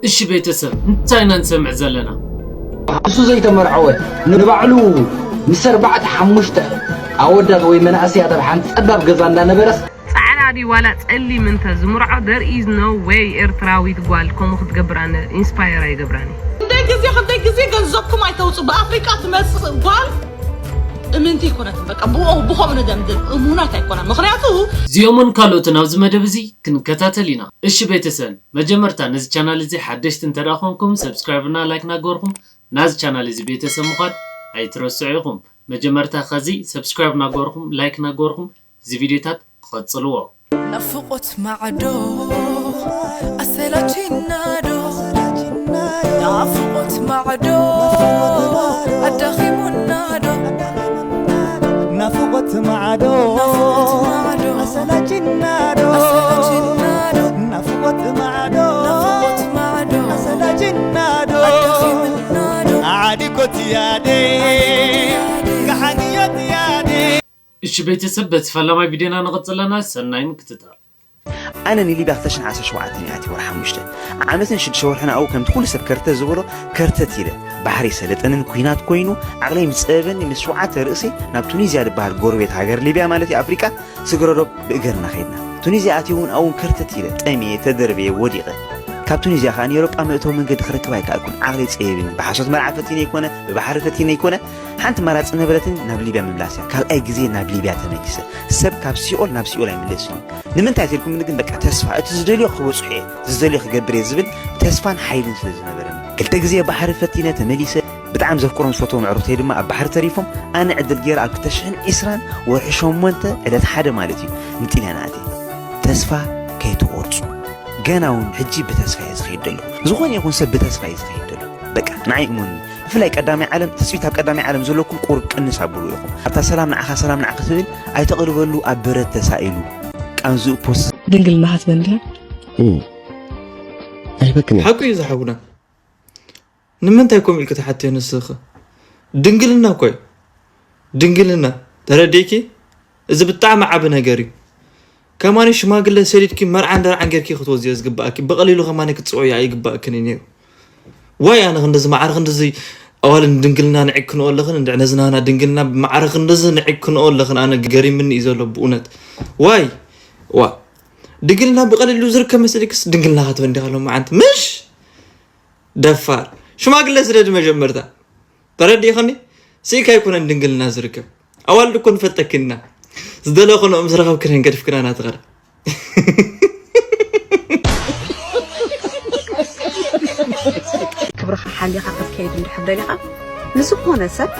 እሺ ቤተሰብ፣ እንታይ ኢና ንሰምዕ ዘለና? እሱ ዘይተመርዐወ ንባዕሉ ምስ ኣርባዕተ ሓሙሽተ ኣወዳት ወይ መናእሰያት ኣብ ሓንቲ ጸባብ ገዛ እንዳነበረስ ፃዕዳ ድዩ ዋላ ፀሊም እንተ ዝምርዖ there is no way ኤርትራዊት ጓል ከምኡ ክትገብር ኣነ ኢንስፓየር ኣይገብራን እየ። ክንደይ ግዜ ክንደይ ግዜ ገንዘብኩም ኣይተውፁ። ብኣፍሪቃ ትመፅእ ጓል እምንቲ ኣይኮነትን። በቃ ብኡ ብኸምኡ ንደምድም። እሙናት ኣይኮና። ምኽንያቱ እዚኦምን ካልኦትን ኣብዚ መደብ እዚ ክንከታተል ኢና። እሺ ቤተሰብ፣ መጀመርታ ነዚ ቻናል እዚ ሓደሽቲ እንተ ደኣ ኮንኩም ሰብስክራይብ እና ላይክ ናገርኩም ናዚ ቻናል እዚ ቤተሰብ ምዃን ኣይትረስዑ ኢኹም። መጀመርታ ከዚ ሰብስክራይብ ናገርኩም ላይክ ናገርኩም እዚ ቪድዮታት ክቐጽልዎ። ናፍቆት ማዕዶ ኣሰላችናዶ ናፍቆት ማዕዶ ኣዳኺሙናዶ ናፍቆት ማዕዶ ኣሰላችናዶ ናፍቆት ማዕዶ ኣሰላችናዶ ዓዲኮት ያዴ ከሓንዮት ያዴ እሺ ቤተሰብ በቲ ፈላማይ ቪድዮና ንቐጽለና ሰናይ ምክትታል። ኣነ ንሊብያ ክልተ ሽሕን ዓሰርተ ሸውዓተን እየ ኣትየ ወርሒ ሓሙሽተ። ዓመትን ሽዱሽተ ወርሕን ኣብኡ ከምቲ ኩሉ ሰብ ከርተት ዝበሎ ከርተት ኢለ። ባሕሪ ሰለጠንን ኲናት ኮይኑ ዓቕለይ ምስ ጸበበኒ ምስ ሸውዓተ ርእሰይ ናብ ቱኒዝያ ዝበሃል ጎረቤት ሃገር ሊብያ ማለት እዩ ኣፍሪቃ ስግረዶብ ብእገርና ከይድና። ቱኒዝያ ኣትየ እውን ኣብኡ እውን ከርተት ኢለ ጠምየ ተደርብየ ወዲቐ። ካብ ቱኒዝያ ከኣ ንኤውሮጳ መእተዊ መንገዲ ክረክብ ኣይከኣልኩን። ዓቕለይ ጸቢብኒ። ብሓሶት መርዓ ፈቲነ ኣይኮነ፣ ብባሕሪ ፈቲነ ኣይኮነ። ሓንቲ ኣማራጺ ነበረትኒ ናብ ሊብያ ምምላስ እያ። ካልኣይ ግዜ ናብ ሊብያ ተመሊሰ። ሰብ ካብ ሲኦል ናብ ሲኦል ኣይምለስን እዩ። ንምንታይ ተልኩምኒ ግን በቃ ተስፋ፣ እቲ ዝደልዮ ክበጽሖ እየ፣ ዝደልዮ ክገብር እየ ዝብል ተስፋን ሓይልን ስለ ዝነበረኒ። ክልተ ግዜ ባሕሪ ፈቲነ ተመሊሰ። ብጣዕሚ ዘፍቅሮም ዝፈትዎም ኣዕሩኽተይ ድማ ኣብ ባሕሪ ተሪፎም፣ ኣነ ዕድል ገይረ ኣብ ክልተ ሽሕን ዕስራን ወርሒ ሸሞንተ ዕለት ሓደ ማለት እዩ ንጥልያን ኣትየ። ተስፋ ከይትቖርጹ። ገና እውን ሕጂ ብተስፋ እየ ዝኸይድ ዘለኹ። ዝኾነ ይኹን ሰብ ብተስፋ እዩ ዝኸይድ ዘሎ። በቃ ንዓይ እመኑኒ። ብፍላይ ቀዳማይ ዓለም፣ ትጽቢት ኣብ ቀዳማይ ዓለም ዘለኩም ቁሩብ ቅንስ ኣብሉ ኢኹም። ኣብታ ሰላም ንዓኻ ሰላም ንዓኺ ትብል ኣይተቕርበሉ ኣብ በረት ተሳኢሉ ቃንዝኡ ፖስት ድንግልና ክትበን ድያ? ኣይበክን ሓቁ እዩ ዝሓውና። ንምንታይ ከምኡ ኢልኪ ትሓትዮ ንስኺ? ድንግልና እኮ እዩ። ድንግልና ተረዲእኪ? እዚ ብጣዕሚ ዓቢ ነገር እዩ። ከማኒ ሽማግለ ሰዲድኪ መርዓን ደርዓን ጌርኪ ክትወዝዮ ዝግባእኪ፣ ብቐሊሉ ከማኒ ክትጽውዕዮ ኣይግባእክን እዩ ነይሩ። ዋይ ኣነ ክንድዚ ማዕረ ክንድዚ ኣዋልድ ንድንግልና ንዒክንኦ ኣለኽን እንድዒ ነዚ ናህና ድንግልና ብማዕረ ክንድዚ ንዒክንኦ ኣለኽን ኣነ ገሪምኒ እዩ ዘሎ ብእውነት። ዋይ ዋ ድንግልና ብቐሊሉ ዝርከብ መሲልክስ ድንግልና ክትበን ዲኻ ሎማዓንቲ ምሽ? ደፋር ሽማግለ ስደድ መጀመርታ ተረዲእኽኒ ስኢልካ ኣይኮነን ድንግልና ዝርከብ ኣዋልድ እኮ ንፈልጠኪ ኢና ዝደለኽንኦ ምስ ረኸብክን ገድፍክና ናትኸዳ ክብርኻ ሓሊኻ ክትከይድ እንድሕር ደሊኻ ንዝኾነ ሰብ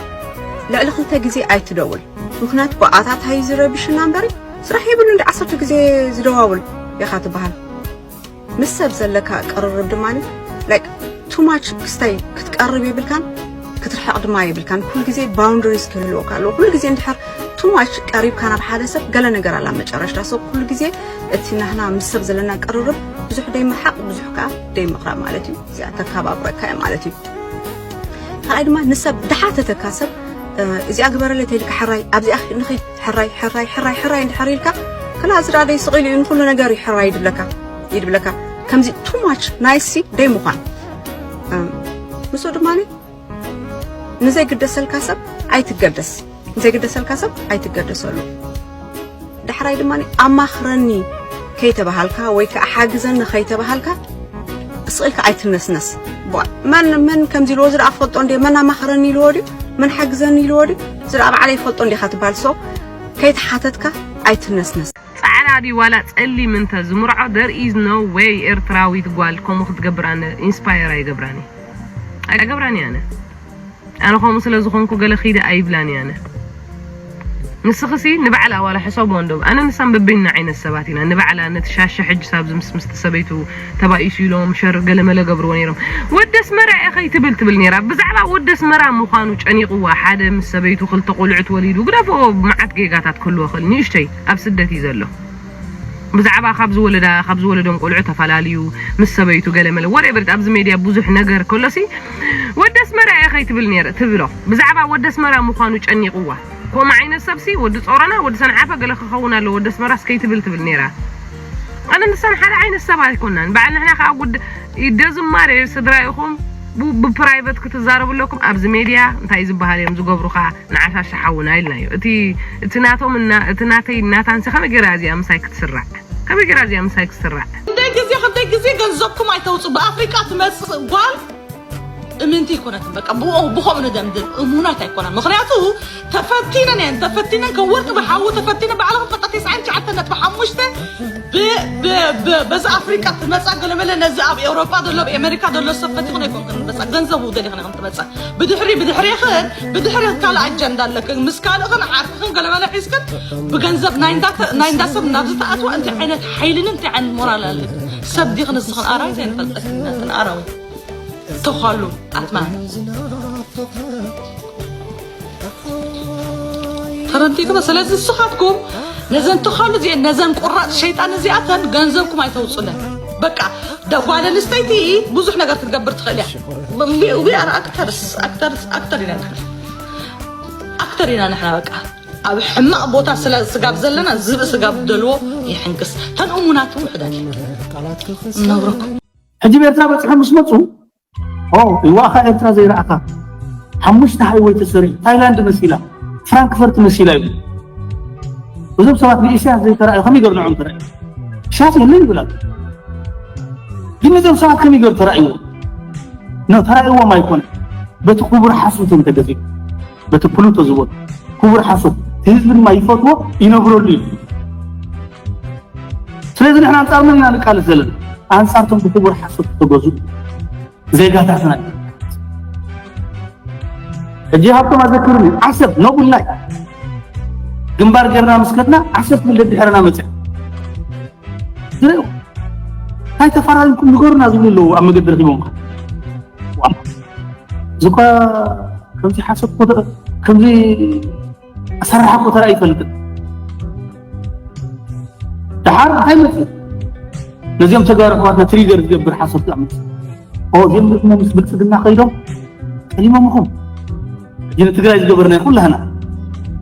ልዕሊ ክልተ ግዜ ኣይትደውል። ምኽንያቱ ብኣታታዩ ዝረብሽና እምበሪ ስራሕ የብሉ እንዲ ዓሰርተ ግዜ ዝደዋውል ኢኻ ትበሃል። ምስ ሰብ ዘለካ ቅርርብ ድማ like too much ክስታይ ክትቀርብ የብልካን ክትርሕቕ ድማ የብልካን። ኩሉ ግዜ boundaries ክህልወካ ኣለዎ። ኩሉ ግዜ እንድሕር too much ቀሪብካ ናብ ሓደ ሰብ ገለ ነገር ኣላ መጨረሽታ። So ኩሉ ግዜ እቲ ናህና ምስ ሰብ ዘለና ቅርርብ ብዙሕ ደይ ምርሓቕ ብዙሕ ከዓ ደይ ምቕራብ ማለት እዩ። እዚኣ ተካባብረካ እያ ማለት እዩ። ካልኣይ ድማ ንሰብ ድሓተተካ ሰብ እዚኣ ግበረለይ ተይልካ ሕራይ ኣብዚኣ ንኸይ ሕራይ ሕራይ ሕራይ ሕራይ እንድሕር ኢልካ ክላ ዝራ ደይ ስቕ ኢሉ እዩ ንኩሉ ነገር እዩ ሕራይ ይድብለካ ይድብለካ ከምዚ too much nice ደይ ምዃን ምስኡ ድማ ንዘይግደሰልካ ሰብ ኣይትገደስ ንዘይግደሰልካ ሰብ ኣይትገደሰሉ ዳሕራይ ድማ ኣማኽረኒ ከይተባሃልካ ወይ ከዓ ሓግዘኒ ከይተባሃልካ ስቕኢልካ ኣይትነስነስ መን መን ከምዚ ኢልዎ ዝደኣ ፈልጦ እንደ መን ኣማኽረኒ ኢልዎ ድዩ መን ሓግዘኒ ኢልዎ ድዩ ዝደኣ ባዕለ ይፈልጦ እንዲኻ ትበሃል so ከይተሓተትካ ኣይትነስነስ ፃዕዳ ድዩ ዋላ ፀሊም እንተ ዝምርዖ there is no way ኤርትራዊት ጓል ከምኡ ክትገብር ኣነ ኢንስፓየር ኣይገብራን ኣይገብራን ኣነ ኣነ ከምኡ ስለ ዝኾንኩ ገለ ኺደ ኣይብላን እየ ኣነ ንስኽሲ ንባዕላ ዋላ ሕሰቦ እንዶ ኣነ ንሳን በበይና ዓይነት ሰባት ኢና ንባዕላ ነቲ ሻሸ ሕጂ ሳብዚ ምስ ምስቲ ሰበይቱ ተባኢሱ ኢሎም ሸር ገለመለ ገብርዎ ነይሮም ወዲ ኣስመራ እየ ኸይትብል ትብል ነይራ ብዛዕባ ወዲ ኣስመራ ምዃኑ ጨኒቕዋ ሓደ ምስ ሰበይቱ ክልተ ቆልዑት ወሊዱ ግደፍኦ መዓት ጌጋታት ክህልዎ ኽእል ንእሽተይ ኣብ ስደት እዩ ዘሎ ብዛዕባ ካብ ዝወለዳ ካብ ዝወለዶም ቆልዑ ተፈላልዩ ምስ ሰበይቱ ገለ መለ whatever ኣብዚ ሜድያ ብዙሕ ነገር ከሎሲ ወዲ ኣስመራ እየ ከይትብል ነይረ ትብሎ ብዛዕባ ወዲ ኣስመራ ምዃኑ ጨኒቕዋ ከምኡ ዓይነት ሰብሲ ወዲ ጾሮና ወዲ ሰንዓፈ ገለ ክኸውን ኣሎ ወዲ ኣስመራስ ከይትብል ትብል ነይራ ኣነ ንሳን ሓደ ዓይነት ሰብ ኣይኮናን በዓል ንሕና ከዓ ጉድ ይደዝማር እየ ስድራ ኢኹም። ብ- ብፕራይቨት ክትዛረቡ ኣለኩም ኣብዚ ሜድያ እንታይ ዝበሃል እዮም ዝገብሩኻ? ንዓሻሻ ሓውና ኢልናዮ። እቲ እቲ ናቶም እና- እቲ ናተይ እናታንሲ ከመይ ገይራ እዚኣ ምሳይ ክትስራዕ? ከመይ ገይራ እዚኣ ምሳይ ክትስራዕ? ክንደይ ግዜ ክንደይ ግዜ ገንዘብኩም ኣይተውፁ። ብኣፍሪቃ ትመፅእ ጓል እምንቲ ይኮነትን። በቃ ብኡ ብኸምኡ ንደምድም። እሙናት ኣይኮነን። ምክንያቱ ተፈቲነን እየን። ተፈቲነን ከም ወርቂ ብሓዊ ተፈቲነ ባዕልኹም ፈጣ ተስዓን ትሽዓተን ነጥቢ ሓሙሽተ ብ- ብ- ብ- በዚ ኣፍሪቃ ትመፃ ገለመለ ነዚ ኣብ ኤውሮጳ ዘሎ ኣብ ኣሜሪካ ዘሎ ሰብ ፈቲኹን ኣይኮንክን ትመፃ። ገንዘብ ውደል ይኽን ትመፃ። ብድሕሪ ብድሕሪኽን ብድሕሪ ካልእ ኣጀንዳ ኣለክን ምስ ካልእኽን ዓርክኽን ገለመለ ሒዝክን ብገንዘብ ናይ እንዳ- ናይ እንዳሰብ ናብ ዝተኣትዋ እንታይ ዓይነት ሓይልን እንታይ ዓይነት ሞራል ኣለክን? ሰብ ዲኽን ንስኽን ኣራዊት ኣይንፈልጠክን ኢና፣ ኣራዊት ተዃሉ ኣትማን ተረዲእኩም። ስለዚ ንስኻትኩም ነዘን ተኻሉ እዚአን ነዘን ቁራፅ ሸይጣን እዚኣተን ገንዘብኩም ኣይተውፅለን። በቃ ጓል ኣንስተይቲ ብዙሕ ነገር ክትገብር ትኽእል እያ። We are actors, actors, actor ኢና ንሕና። ኣክተር ኢና ንሕና። በቃ ኣብ ሕማቕ ቦታ ስለ ስጋብ ዘለና ዝብኢ ስጋብ ደልዎ ይሕንክስ። ተን እሙናት ውሕዳት እነብረኩም። ሕጂ ኤርትራ በፂሖም ምስ መፁ ኦ ይዋእኻ ኤርትራ ዘይረኣኻ ሓሙሽተ ሃይወይ ተሰሪሑ ታይላንድ መሲላ ፍራንክፈርት መሲላ ይብሉ። እዞም ሰባት ንኢሳያስ ዘይተራእዩ ከመይ ገሩ ንዖም ተራእዩ? ኢሳያስ የለን ይብላሉ። ግን ነዞም ሰባት ከመይ ገሩ ተራእይዎ? ኖ ተራእይዎም ኣይኮነ። በቲ ክቡር ሓሶቶም ተገዚኡ በቲ ፕሉቶ ዝበሉ ክቡር ሓሶት እቲ ህዝቢ ድማ ይፈትዎ ይነብረሉ እዩ። ስለዚ ንሕና ኣንፃር መን ኢና ንቃለስ ዘለና? ኣንፃርቶም ብክቡር ሓሶት ዝተገዙ ዜጋታትና ኢና። ሕጂ ሃብቶም ኣዘክርኒ ዓሰብ ኖቡላይ ግንባር ጌርና ምስ ከድና ዓሰብ ክብል ደድሕረና መፅያ ዝረዩ እንታይ ተፈራሪምኩም ንገሩና ዝብሉ ኣለዉ ኣብ መገዲ ረኪቦም እዚ እኳ ከምዚ ሓሰብ ከምዚ ኣሰራርሓ እኮ ተራእዩ ይፈልጥን ደሓር እንታይ መፅእ ነዚኦም ተጋሩ ኣሕዋትና ትሪገር ዝገብር ሓሶት ዳኣ መፅእ እዚኦም ደግሞ ምስ ብልፅግና ከይዶም ጠሊሞምኹም ሕጂ ንትግራይ ዝገበርናዮ ኩላህና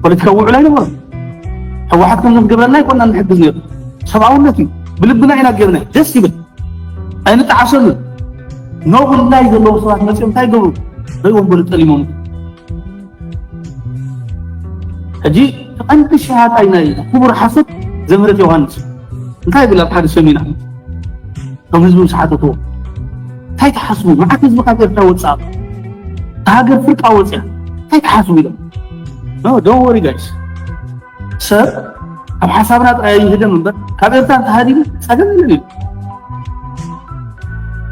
ፖለቲካዊ ውዕል ኣይነበሮም ህወሓት ከምዞም ዝገብረልና ኣይኮና ንሕግዝ ነሩ ሰብኣውነት እዩ ብልብና ኢና ጌርና ደስ ይብል ኣይንጠዓሰሉ ኖብል ላይ ዘለዉ ሰባት መፅኦም እንታይ ይገብሩ ርእዎም በሉ ጠሊሞም ሕጂ ተቐንዲ ሸያጣይ ናይ ክቡር ሓሶት ዘምህረት ዮሃንስ እንታይ ይብል ኣብ ሓደ ሰሚና ከም ህዝቢ ምስ ሓተትዎ እንታይ ትሓስቡ መዓት ህዝቢ ካብ ኤርትራ ወፅኣ ሃገር ፍርቃ ወፅያ እንታይ ትሓስቡ ኢሎም don't worry guys ሰብ ኣብ ሓሳብና ጥራይ ይህደም እምበር ካብ ኤርትራ እንተሃዲሙ ፀገም የለን እዩ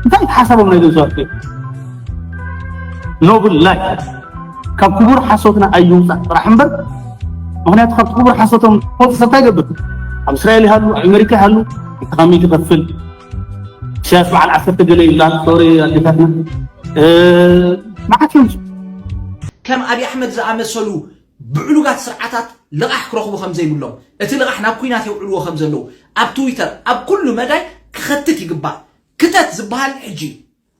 እንታይ ሓሳቦም ናይ ገንዘባት ኖብል ላይ ካብ ክቡር ሓሶትና ኣይውፃእ ጥራሕ እምበር ምክንያቱ ካብ ክቡር ሓሶቶም ፎቶ ሰብ እንታይ ይገብር ኣብ እስራኤል ይሃሉ ኣብ ኣሜሪካ ይሃሉ ተኻሚ ትኸፍል ሲያስ በዓል ዓሰርተ ገለ ይብላ ሶሪ ኣዴታትና መዓት እዮም ከም ኣብይ ኣሕመድ ዝኣመሰሉ ብዕሉጋት ስርዓታት ልቓሕ ክረኽቡ ከም ዘይብሎም፣ እቲ ልቓሕ ናብ ኲናት የውዕልዎ ከም ዘለዉ፣ ኣብ ትዊተር፣ ኣብ ኩሉ መዳይ ክኸትት ይግባእ። ክተት ዝበሃል ሕጂ እዩ።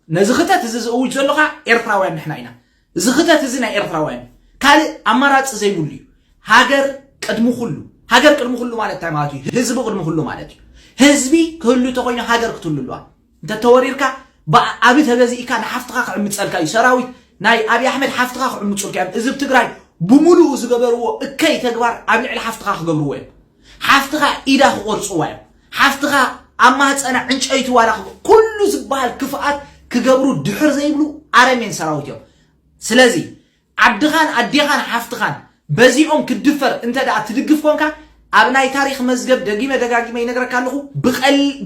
ነዚ ክተት እዚ ዝእውጅ ዘሎ ኸዓ ኤርትራውያን ንሕና ኢና። እዚ ክተት እዚ ናይ ኤርትራውያን እዩ። ካልእ ኣማራጺ ዘይብሉ እዩ። ሃገር ቅድሚ ኩሉ። ሃገር ቅድሚ ኩሉ ማለት እንታይ ማለት እዩ? ህዝቢ ቅድሚ ኩሉ ማለት እዩ። ህዝቢ ክህሉ እንተኾይኑ ሃገር ክትህሉ ኣለዋ። እንተተወሪርካ ብኣቢ ተገዚእካ ንሓፍትኻ ክዕምፀልካ እዩ ሰራዊት ናይ ኣብይ ኣሕመድ ሓፍትኻ ክዕምፁልካ እዮም እዚ ብ ትግራይ ብምሉኡ ዝገበርዎ እከይ ተግባር ኣብ ልዕሊ ሓፍትኻ ክገብርዎ እዮም ሓፍትኻ ኢዳ ክቆርፅዋ እዮም ሓፍትኻ ኣብ ማህፀና ዕንጨይቲ ዋላ ክብ ኩሉ ዝበሃል ክፍኣት ክገብሩ ድሕር ዘይብሉ ኣረሜን ሰራዊት እዮም ስለዚ ዓድኻን ኣዴኻን ሓፍትኻን በዚኦም ክትድፈር እንተ ደኣ ትድግፍ ኮንካ ኣብ ናይ ታሪኽ መዝገብ ደጊመ ደጋጊመ ይነግረካ ኣለኹ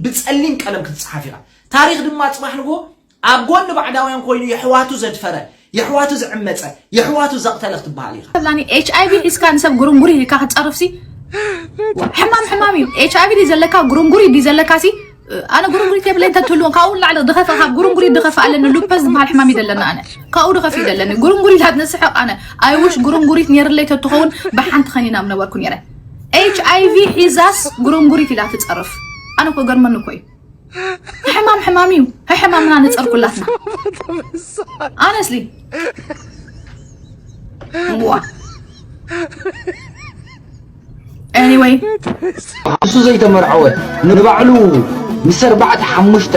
ብጸሊም ቀለም ክትጽሓፍ ኢኻ። ታሪኽ ድማ ጽባሕ ንግሆ ኣብ ጎኒ ባዕዳውያን ኮይኑ የሕዋቱ ዘድፈረ፣ የሕዋቱ ዝዕመጸ፣ የሕዋቱ ዘቕተለ ክትበሃል ኢኻ። ትብላኒ ኤች ኣይ ቪ ሒዝካ ንሰብ ጉርንጉሪት ኢልካ ክትጸርፍሲ ሕማም ሕማም እዩ። ኤች ኣይ ቪ ድዩ ዘለካ ጉርንጉሪት ድዩ ዘለካሲ ኣነ ጉርንጉሪት የብለይን ተትህልውን ካብኡ ንላዕሊ ድኸፍእ ካብ ጉርንጉሪት ድኸፍእ ኣለኒ ሉፐስ ዝበሃል ሕማም እዩ ዘለና ኣነ ካብኡ ድኸፍእ እዩ ዘለኒ ጉርንጉሪት ኣትንስሕቕ ኣነ ኣይውሽ ጉርንጉሪት ነይርለይ ተትኸውን ብሓንቲ ኸኒና ምነበርኩ ነይረ ኤች ኣይ ቪ ሒዛስ ጉርንጉሪት ኢላ ትፀርፍ ኣነ እኮ ገርመኒ እኮ እዩ ሕማም ሕማም እዩ ሕማምና ንፀር ኩላትና ኣነስሊ ዋ Anyway. እሱ ዘይተመርዐወ ንባዕሉ ምስ ኣርባዕተ ሓሙሽተ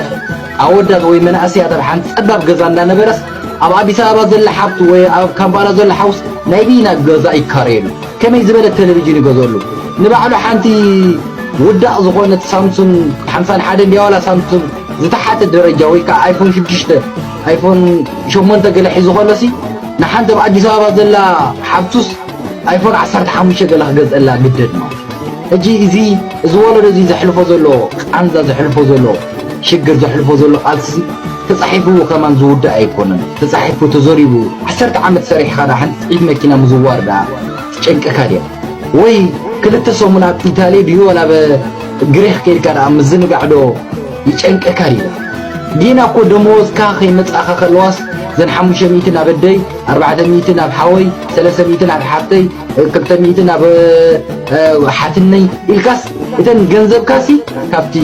ኣወዳት ወይ መናእሰያት ኣብ ሓንቲ ጸባብ ገዛ እንዳነበረስ ኣብ ኣዲስ ኣበባ ዘለ ሓብቱ ወይ ኣብ ካምፓላ ዘለ ሓውስ ናይ ቢና ገዛ ይካረየሉ። ከመይ ዝበለ ቴሌቪዥን ይገዘሉ። ንባዕሉ ሓንቲ ውዳቕ ዝኾነት ሳምሱንግ ሓምሳን ሓደን ድያ ዋላ ሳምሱንግ ዝተሓተ ደረጃ ወይ ከዓ ኣይፎን ሽዱሽተ ኣይፎን ሸሞንተ ገለ ሒዙ ከሎሲ ንሓንቲ ኣብ ኣዲስ ኣበባ ዘላ ሓብቱስ ኣይፎን ዓሰርተ ሓሙሽተ ገለ ክገዝአላ ግደድ ማለት እዩ። ሕጂ እዚ እዚ ወለዶ እዚ ዘሕልፎ ዘሎ ቃንዛ ዘሕልፎ ዘሎ ሽግር ዘሕልፎ ዘሎ ቃልሲ ተጻሒፉ ከማን ዝውዳእ ኣይኮነን። ተጻሒፉ ተዘሪቡ ዓሰርተ ዓመት ሰሪሕኻ ዳ ሓንቲ ጥዒት መኪና ምዝዋር ዳ ትጨንቀካ ድያ? ወይ ክልተ ሰሙን ኣብ ኢታሊ ድዩ ወላ ኣብ ግሪኽ ከይድካ ዳ ምዝንጋዕ ዶ ይጨንቀካ ድዩ? ጌና እኮ ደመወዝካ ከይመጻእካ ከለዋስ ዘን ሓሙሽተ ሚእቲ ናብ ኣደይ፣ ኣርባዕተ ሚእቲ ናብ ሓወይ፣ ሰለስተ ሚእቲ ናብ ሓፍተይ፣ ክልተ ሚእቲ ናብ ሓትነይ ኢልካስ እተን ገንዘብካሲ ካብቲ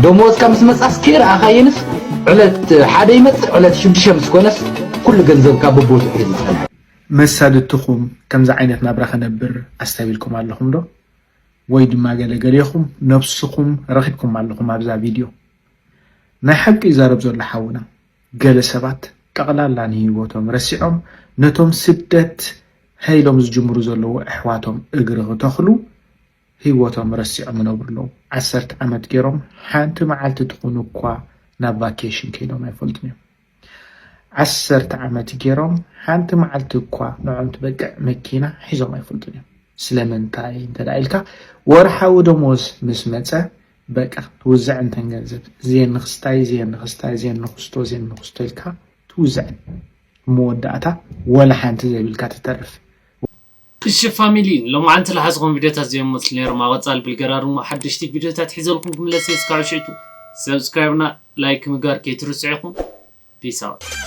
ደመወዝካ ምስ መጻስ ከይረኣኻየንስ ዕለት ሓደ ይመጽእ ዕለት ሽዱሽተ ምስ ኮነስ ኩሉ ገንዘብካ ብቦትኡ እዩ ዝጸንሕ። መሳድትኹም ከምዚ ዓይነት ናብራ ከነብር ኣስተብሂልኩም ኣለኹም ዶ? ወይ ድማ ገለ ገሌኹም ነብስኹም ረኺብኩም ኣለኹም ኣብዛ ቪድዮ። ናይ ሓቂ ይዛረብ ዘሎ ሓውና፣ ገለ ሰባት ጠቕላላ ንህይወቶም ረሲዖም ነቶም ስደት ሃይሎም ዝጅምሩ ዘለዉ ኣሕዋቶም እግሪ ክተኽሉ ህይወቶም ረሲዖም ይነብሩ ኣለዉ። ዓሰርተ ዓመት ገይሮም ሓንቲ መዓልቲ ትኹን እኳ ናብ ቫኬሽን ከይዶም ኣይፈልጡን እዮም። ዓሰርተ ዓመት ገይሮም ሓንቲ መዓልቲ እኳ ንዖም ትበቅዕ መኪና ሒዞም ኣይፈልጡን እዮም። ስለምንታይ እንተ ደኣ ኢልካ፣ ወርሓዊ ደሞዝ ምስ መጸ፣ በቃ ትውዘዐን እተን ገንዘብ። ዜን ንኽስታይ፣ ዜን ንኽስታይ፣ ዜን ንኽስቶ፣ ዜን ንኽስቶ ኢልካ ትውዘዐን። መወዳእታ ወላ ሓንቲ ዘይብልካ ትተርፍ። እሺ ፋሚሊ፣ ሎማዓንቲ ዝሓዝኹም ቪድዮታት እዚኦም ይመስሉ ነይሮም። ኣብ ቀጻሊ ብልገራርሙ ሓደሽቲ ቪድዮታት ሒዘልኩም ክምለስ እየ። እስካብ ሽዕቱ ሰብስክራይብና ላይክ ምግባር ከይትርስዑ ኢኹም። ፒስ ኣውት።